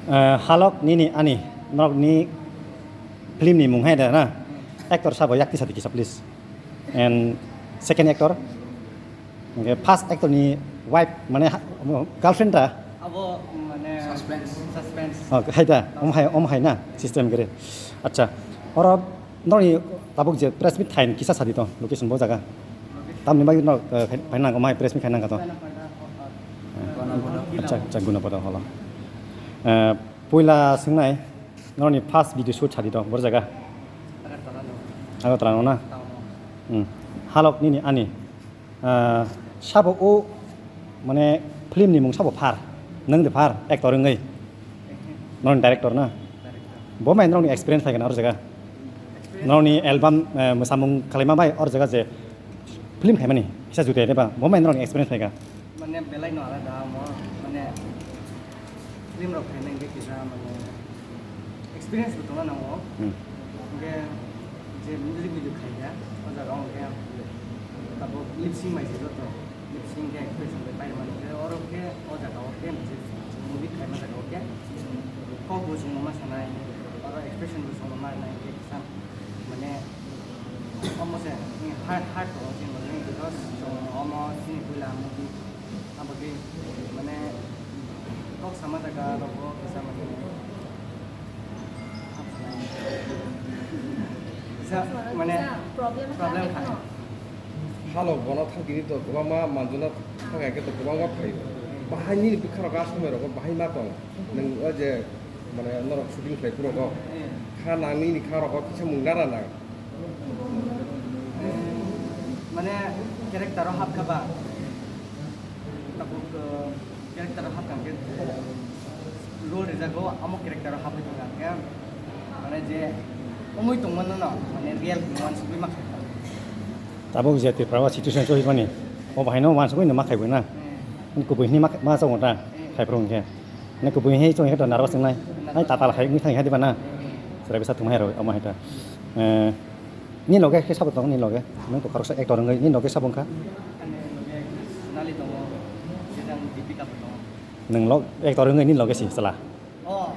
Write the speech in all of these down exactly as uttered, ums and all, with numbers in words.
Eh, halok nini ani, norok ni film ni mung hai da na? Actor sabo yak tisa di kisa, please. And second actor, okay, first actor ni wife, mane ha-, girlfriend da? Abo, mane, suspense. Suspense. Oh, hai da, om hai, om hai na, system gere. Acha, oro norok ni tabuk je press meet thain kisa sadi to, location bo jaga. Tamni bagwi norok, eh, khai-, phaina nangkha, mai press meet khaina nangkha to. Acha, acha, Gunapada holo. Eh, puila swngnai, norok ni first video shoot sadi to, bor jaga? Agartala no. Agartala no na? Town o. Hmm. Halok nini ani. Ah, sabo o, mane, film ni mung sabo phar? Nwng de phar, actor wngwi? Norokni director na? Director. Bo mai norokni experience phaikha na oro jaga? Experience. Norokni album, eh, mwsamung khalaima bai oro jaga je film khaimani, kisa juti de ba? Bo mai norokni experience phaikha? Mane belai no alada amo, mane film rok khaina hingke kisa mane experience bo tongna nango. Hmm. Hingke je music video khaina o jaga o hingke tabuk lip sync bai se joto lip sync ke expression bai pai mani hingke oro hingke o jaga o hingke je movie khaima jaga o hingke kok bo chwng ma sanai oro expression bo chwng ma nai hingke kisa mane omo se hard hard tongo chini bagwi because chwng omo chini puila movie. Abo khe, mane, kok sama jaga rogo kisa, mane, kisa, mane, problem kha. Halo bono thang tini to kwbangma manjuna thang khe to kwbangma phaio. Bahai nini bwkha rogo a somoi rogo bahai ma tong. Nwng o je, mane, norok shooting khlai phuru rogo. Kha nang nini kha rogo kisa mung dara nang. Mane character o hapkha ba. Tabuk, uh, character o hapkha hwnkhe role rijago, amo character o hapwi thangkha hwnkhe mane je wngwi tongmano no, mane real hwnwi uansukgwi ma khaikha. Tabuk je Tripura o situation chohimani, o bahaino uansukgwi no ma khaibo na. Hmm. Kubui hwnwi ma, ma chongo ta, hmm, khaiphuru hwnkhe. Nang kubui hai chong hai to nervous wngnai. Hai tatal hai wngwi thang hai diba na? Chwrai bwsa thumai hai rw omo hai ta. Eh, ni loge khe sabo tong ni loge? Nang to khoroksa actor wngwi ni loge sabo wngkha? Ani loge Sonali tongo, Jejang Deepika bo tongo. Nang log actor wngwi ni loge si chwla? Oh.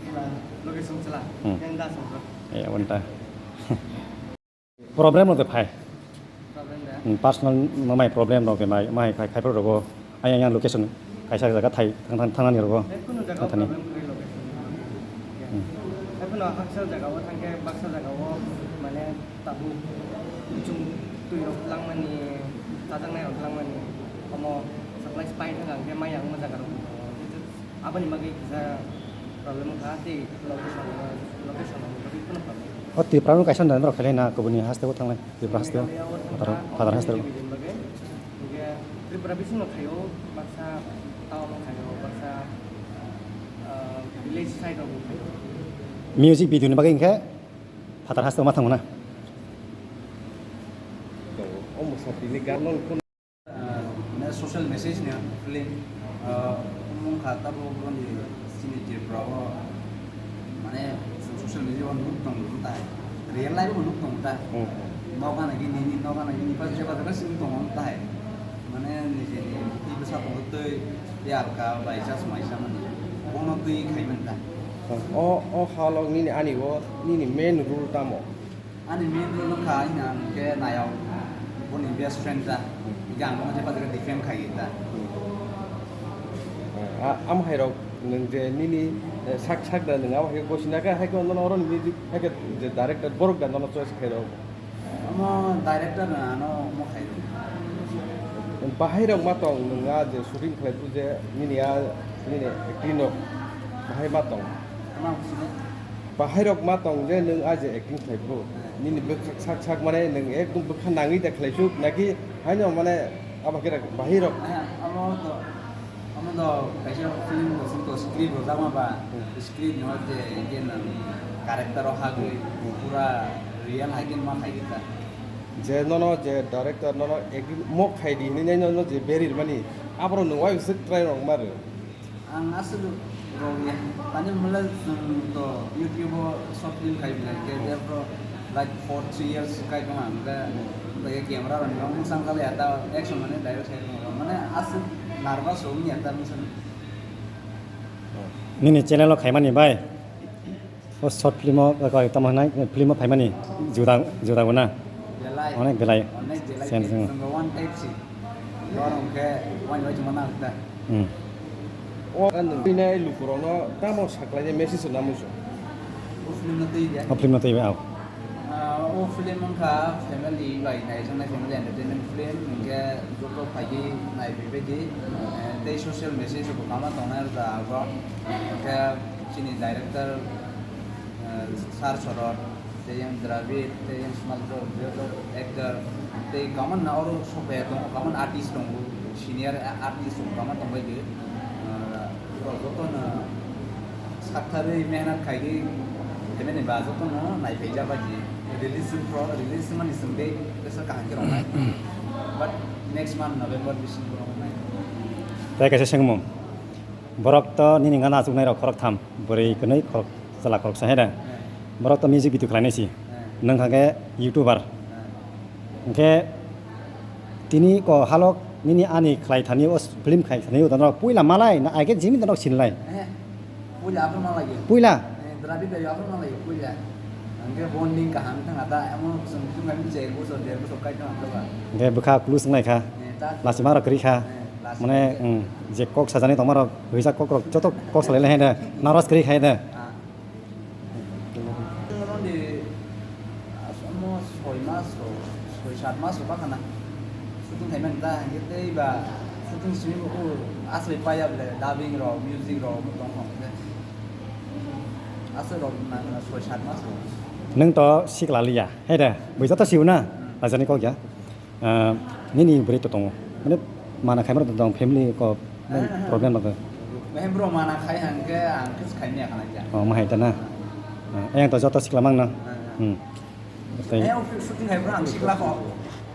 Chwla, loge song chwla. Hmm. Yang da song. Eh, aboni ta. Problem rok de phai. Problem de? Hmm, personal no mai problem rok de mai, mai khai, khai rogo. Ayang yang location kaisa jaga thai thang, thang, thangnani rogo. Ekunu jaga thani problem kwrwi location. Hmm. Ekunu haksa jaga o thangkhe baksa jaga o mane tabuk kuchung twi rok langmani, chajaknai rok langmani. Omo supply pai thang ang khe mai yang ma jaga rok. Aboni bagwi kisa problem wngkha, tei location, location ni bagwi kheno problem. O Tripura no kaisa nang norok khailai na, kubuni haste o thanglai, Tripura haste o, Meghalaya o Father, thangkha, Father haste o. Omo ni bagwi hwnkhe Tripura bisingo khaio, baksa town o khaio, baksa, ah, village side o bo khaio. Music video ni bagwi hwnkhe Father haste o ma thango na. Tongo, o mwsa tini gan no. Ah, mane social message ni film, ah, wngkha tabuk boni chini Tripura o, mane social media o nuk tong tai, real life o nuk tong tai. Hmm. Noga nagi nini, noga nagi nini, pas jeba jeba sing tong tai. Mane niji ni twi bwsa tong twi yar ka bai chas mai sa mani. Bono twi khai man ta. O, o halok nini ani o, nini main role tamo? Ani main role wngkha hwnka hwnkhe nayok, boni best friend ta, hwnke ang bono jephar jephar defend khai ta. A, am hai rok nwng je nini, eh, sak sak da nwng abo hai gosina khe hai khe nono oro ni music hai khe je director borok da nono choice khai rok. Omo director no ano omo khai rok. Bahai rok ma tong nwng a je shooting khlai phu je nini a nini acting rok bahai ma tong. Ano sini. Bahai rok ma tong je nwng a je acting khlai phuru. Nini bwkhak sak sak mane nwng ekdom bwkha nangwi da khlai suk naki haino mane abo khe bahai rok. Amo to, amo to kaisa film to script to script rwjakma ba. Hmm. Script no je je nang character o hagwi. Hmm. Pura real hai khe ma khai ta. Je nono je director nono acting mo khai di hinwi nono je berir mani aboro nwng uaisuk try rok ma rw. Ang aswk rwya, tani hwnle chwng to YouTube o short film khai bilai khe, hmm, therefore like four three years khai tong ang khe, hmm, bai camera rok ni bang mwchang kha ya ta action mane direct khai tong mane aswk nervous rok wngya ta mwchang. Nini channel o khaimani bai. O short film o, o, tamo hwnai, film o phaimani juda, juda bo na? Belai. Onek belai. Onek belai. Sen, sen. Chwng one type si. Borok hwnkhe wani wai chuma nang ta. Hmm. O ang nini lukurokno tamo saklainai message rwna muchung? O film no twi ya. O film no twi ya, o. Ah, o film wngkha family bai naijaknai, family entertainment film, hwnkhe joto phaidi naiphaibaidi, eh, tei social message bo kama tongnai rwkha abo. Hwnkhe chini director, eh, Sir Sorot, tei yang Dravid, tei yang Smaljo, joto actor, tei kaman na oro sophai tongo, kaman artist tongo, senior artist rok kaman tongbaidi, eh, borok jotono saktharwi mehnat khaidi, himani ba jotono naiphaijakbaidi. Release wngkha, release wngmani chwng tei bwswk kaham khe rwnai. But next month November, December o wngnai. Tei kaisa swngmung. Borok to nini gana achuknai rok khorok tham, bwrwi kwnwi khorok, chwla khoroksa hai da. Hmm. Borok to music video khlainai si. Hmm. Nwng kha khe YouTuber. Hmm. Hwnkhe tini ko halok nini ani khlai thani o film khai thani o norok puila malai na aige jimi norok sinlai? Eh, puila aphuru malai. Puila? Eh, Dravid bai aphuru malai puila. Hwnkhe bonding kaham thang ata emon kusum kusum kami je bosor der bosor kai thang ata ba. Hwnkhe bwkha kulus wngnai kha. Eh, ta. Lachima rok kwrwi kha. Eh, lachima. Mane, kwrwi. Hmm, je kok sajani tongma rok, hwisa kok rok, joto kok salai lai hai da, naras kwrwi khai da. Ah. Oro ni asamo soi mas rok, soi sat mas rok bangkha na. Shooting khaimani ta, hingke tei ba shooting simi bo aswk paya bole, dubbing rok, music rok, omo tong kha hingke. Aswk rok nang soi sat mas rok. Nwng to sikla liya, hai da, bui joto siu na, hmm, rajani kok ya. Ah, nini bwrwi to tongo. Mane mana khaima rok tong family ko problem rok. Mehembro mana khai hangke ang khe khaimya khana kya. Oh, mahai ta na. Ah, yang to joto sikla mang na. Hmm. Hmm. Tei eh, office shooting hai bro, ang sikla ko.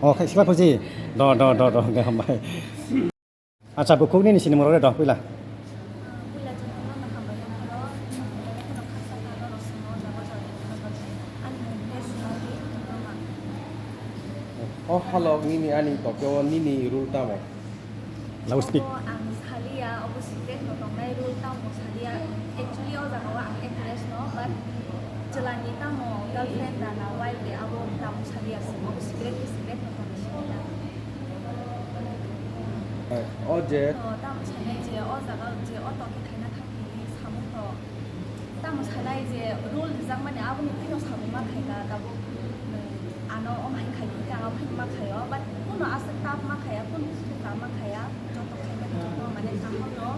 Oh, khai sikla ko ji. Do, do, do, do, do, hambai. Acha, bukhuk nini sinimung rok de do, puila. Puila chwng no hambai hwnwi ro, kheno khasa kha norok swngo, o jaga o join wngna bagwi. Ani mung khe Sonali Debbarma. O halok nini ani tokeo nini role tamo? Loud speak. Obo ang saliya, obo secret no tongnai role tamo saliya. Actually, o jaga o ang actress no, but chwla ni tamo girlfriend da na wife de abo tamo saliya, obo secret khe secret no tongwi saliya. O je. To tamo sanai je o jaga je o tokhe khaina thang tini samung to. Tamo sanai je role rijak mani aboni tino samung ma khaika tabuk, eh, ano o hai khai khe ang o hai ma khaio, but kuno aswk tough ma khaya, kuno khe tough ma khaya, joto khaimani joto mane kaham no,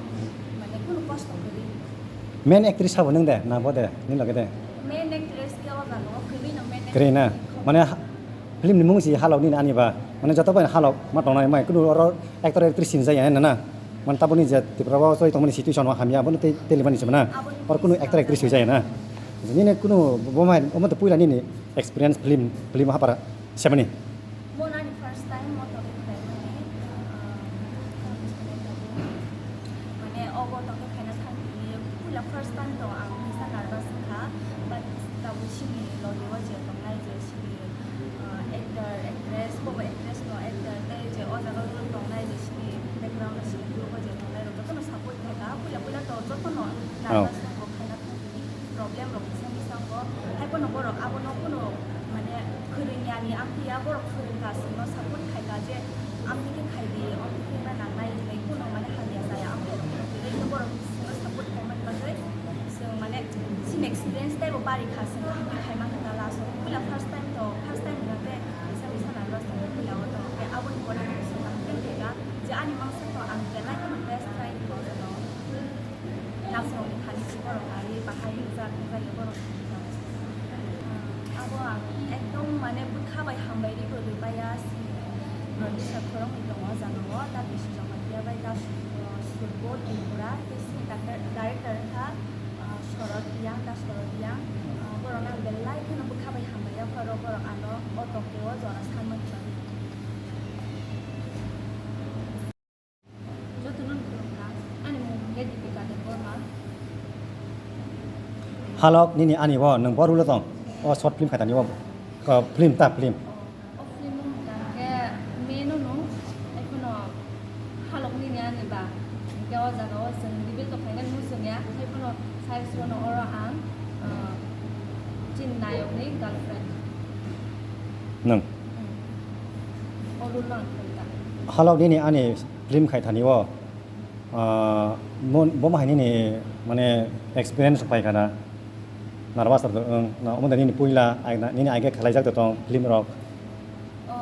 mane kuno kosto kwrwi. Main actress sabo nwng de, na bo de, nini loge de? Main actress khe o jaga o kwrwi no main actress. Kwrwi na? Mane ha-, film ni mung si halok nini ani ba. Mane joto bai halok ma tongnai mai kunu oro actor actress sin jaya na na. Mane taboni je Tripura o choli tongmani situation o hamya abono tei tei limani se na. Oro kunu actor actress sin jaya na. Nini kunu bo mai omo to puila nini experience film film hapara semani. Mo nani first time mo to khaimani, ah, mane obo to khaina thangni puila first time to ang kisa nervous kha, but tabuk sini logi o je tongnai je sini, ah, actor, actress, bobo actress no actor tei je o jaga o tongnai je sini background o sini group o je tongnai rok jotono support khaika, puila puila to jotono nervous tongo khaina thangni problem rok kisa misa wngo, hai phano borok abono kuno mane khwrwngya ni amtwi ya borok khwrwngkha chwngno support khaika je amtwi khe khaidi, amtwi khe ma nangnai hinwi kuno mane hamya chaya amtwi rok khe borok chwngno support khaimani bagwi. Chwng mane chini experience teibo bari kha, chwng kaham khe khai mankha na last o. Puila first time to, first time hwnkhe kisa misa nang rw chwng puila o to. Khe aboni pore khe chwng kaham khe khaika je ani mangsa to ang belai kheno best try khe o jaga o. Last rok ni thani si borok ari bahai rijak rijak ya borok ni. Abo ang ekdom mane bwkha bai hambai ri bo rwbaiya si. Producer khoroknwi tongo o jaga o, ta bisi joma phiya bai ta, uh, Sutbo Tripura, tei sini director, director wngkha, uh, Sorot Yang, ta Sorot Yang. Uh, borokno ang belai kheno bwkha bai hambai ya, pharo borok ano o Tokyo o jora sanmani bagwi. Jotono khulumkha, ani mung hwnkhe Deepika Debbarma. Halok nini ani bo nwng bo role o tong, o short film khaitani o, o film ta film. O film o hwnkha hwnkhe main o no, ekhono halok nini ani ba, hwnkhe o jaga o chwng reveal to khaina muchungya, hai Five zero no oro ang, uh, chini nayokni girlfriend. Nang. Hmm. O role no ang khlai ta. Halok nini ani film khai thani o, uh, mon-, bo mahai nini mane experience pai khana. Nervous to wng, na omo de nini puila, ai na, nini aige khlaijak to tong film rok. O,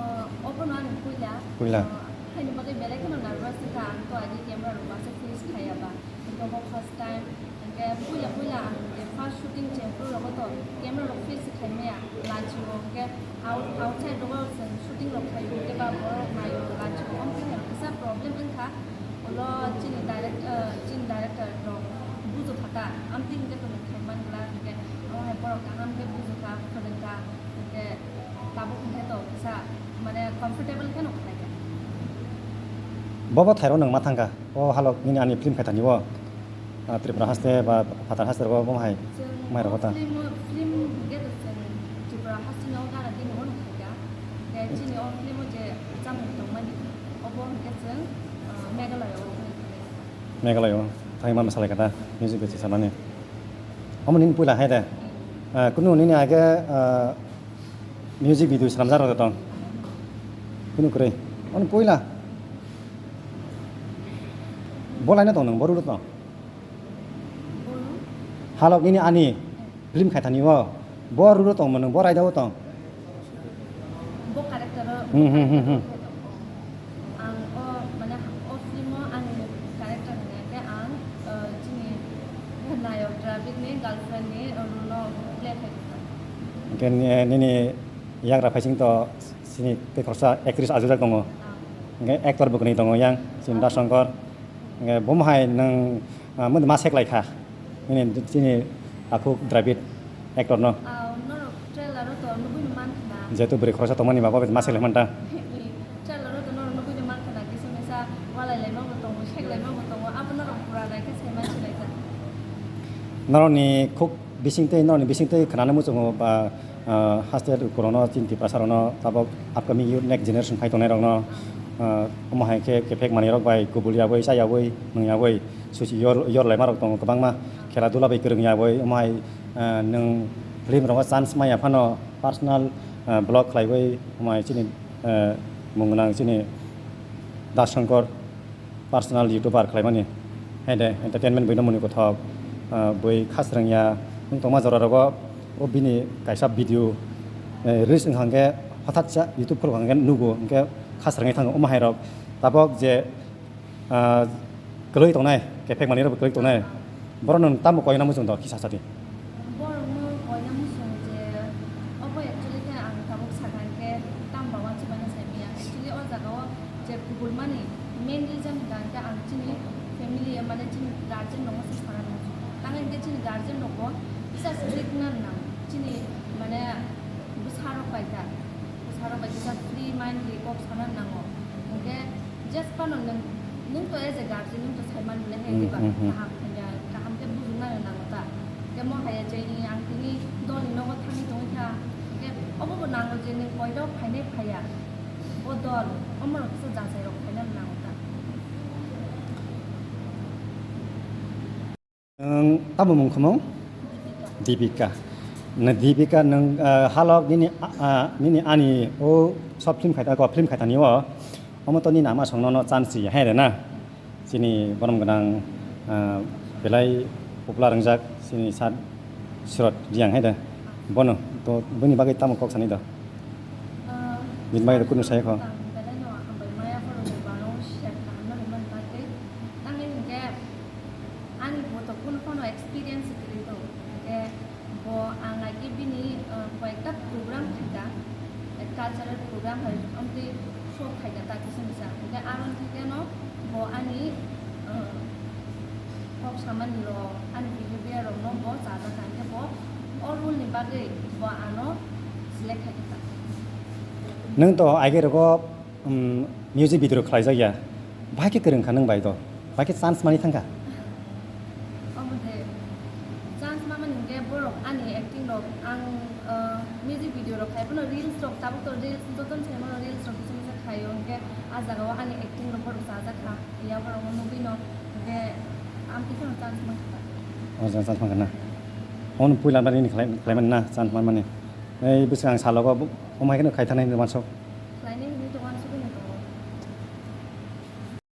obo no ani puila. Puila. O, haini bagwi belai kheno nervous wngkha, ang to aige camera rok masa face khaiya ba. Hinkhe obo first time, hinkhe puila puila ang je first shooting je bwrwi rogo to camera rok face khai maya, lachi o hinkhe out-, outside rogo chwng shooting rok khai hinkhe ba borok nai o lachi o, omo khe kisa problem wngkha. Ulo chini direct-, eh, chini director rok bujo kha ta, amtwi hinkhe to nung khai man bwla hinkhe omo hai borok kaham khe bujo kha, phwrwng kha, hinkhe tabuk hinkhe to kisa mane comfortable khe no khlai kha. Bobo thairo nung ma thang kha. O halok nini ani film khaithani o, ah, Tripura haste ba phatar haste rogo bo hai Chwng mai rogo o ta. Film o, film hwnkhe to chwng Tripura haste no gana bini ono khaikha. Khe chini o film o je chamung tongmani, obo hwnkhe chwng, ah, Meghalaya o khaikha. Meghalaya o thangwi ma salai kha ta, music video sanani. Omo nini puila hai de. Ah, kunu nini age, ah, music video swnamjak rok tong. Kunu kwrwi. Omo puila. Bo laino tong nang, bo rule tong. Halok nini ani film khaithani o. Bo rule tong mano, bo raida o tong. Bo character o, hmm, hmm, hmm, hmm. Ang o, mane, o film o ani character hwnka khe ang, eh, chini nayok Dravid ni girlfriend ni role no play khai kha. Hwnkhe ni-, nini yagra phaising to chini tei khoroksa actress ajujak tongo. Ah. Hwnkhe actor bo kwnwi tongo yang chini, ah, Das Shankar. Hwnkhe bomo hai nwng, ah, mode ma sek lai kha. Nini chini takhuk Dravid actor no. Ah, norok trailer o to nugui no man khna. Jehetu bwrwi khoroksa tongmani babo ma sek lai man ta. Trailer o to norok nugui no man khna, kisa misa walai lai ma bo tongo, sek lai ma bo tongo, abo norok pura nai khe sai man si lai ta. Norokni khuk bising tei, norokni bising tei khnana muchungo ba, ah, haste lukurokno, chini Tiprasarokno tabok upcoming youth, next generation phai tongnairokno, ah, omo hai khe kephek manwirok bai kubul yaui, cha yaui, nung yaui, suchi yor, yor laima rok tongo kwbangma, khela dula bai kwrwng yaui, omo hai, ah, nwng film rogo chance maya phano personal, ah, vlog khlaiwi, omo hai chini, ah, mung gwnang chini Das Shankar. Personal YouTuber khlaimani. Hai de, entertainment buino muni kothok, ah, bui kha srwngya. Wng tongma jora rogo o bini kaisa video, eh, reels wngkha hwnkhe hothat sa YouTube khulok hwnkhe nugo, hwnkhe kha srwngwi thango omo hai rok. Tabok je, ah, kwlwi tongnai, kephek manwi rok kwlwi tongnai. Borok no tamo koina muchung do kisa sadi. Borokno koina muchung je obo actually khe ang tabuk sakha khe tamo ba uansukmani sai manya. Actually o jaga o je kubulmani main reason hwnkha khe ang chini family mane chini guardian rokno se sana muchung. Tamo hinkhe chini guardian rokbo kisa strict na nang chini mane bwsa rok bai kha. Bwsa rok bai kisa free mind ri kok sana nango. Hinkhe Just phano nwng, nwng to as a guardian, nwng to sai man bole hai, hmm, diba? Hmm, hmm. Kaham, kaham khe bujukna nango ta. Khe mo hai je ni ang tini dol ni nogo thangwi tongwi kha. Khe obo bo nango je nwng koito phainai phaiya. O dol, omo rok kisa jachai rok phaina nango ta. Nwng tamo mung khumung? Dipika. Na Dipika nwng, ah, halok nini, ah, ah, nini ani o short film khaita, ko film khaitani o. Omo to nini ama songno no chance ya hai re na. Chini borom gwnang, ah, belai popular wngjak chini sat Surot Reang hai de. Bono to bini bagwi tamo kok sani do? Ah, bini bagwi to kunu sai kho. Ang belai no hambai maya phoro ni baro share kaham no himani bagwi. Nangni hinkhe Ani bo to kunu phano experience kwrwi tong, hinkhe bo ang aige bini, uh, koyekta program khaika, eh, cultural program hai amtwi show khaika ta kisa misa, hinkhe aro hinkhe no bo ani, uh, kok samani rok, ani behavior rok no bo chajak kha, hinkhe bo o role ni bagwi bo ano select khaika ta. Nwng to aige rogo, um, music video rok khlaijak ya, bahai khe kwrwng kha nwng bai to? Bahai khe chance manwi thangkha. Omo de, chance mamani hinkhe borok ani acting rok ang, uh, music video rok khai phano reels rok tabuk to reels jotono sai mano reels rok kisa misa khaio hinkhe ah jaga o ani acting rok borok chajak kha ya borok no nugwi no hinkhe amtwi kheno chance mankha ta. O jang chance man na. Hon puila bari ni khlai, khlai man na, chance man mani. Ei bwswk ang salogo, bo, omo hai kheno khai thani hinwi wansuk. Khlainai hinwi to wansuk no tongo.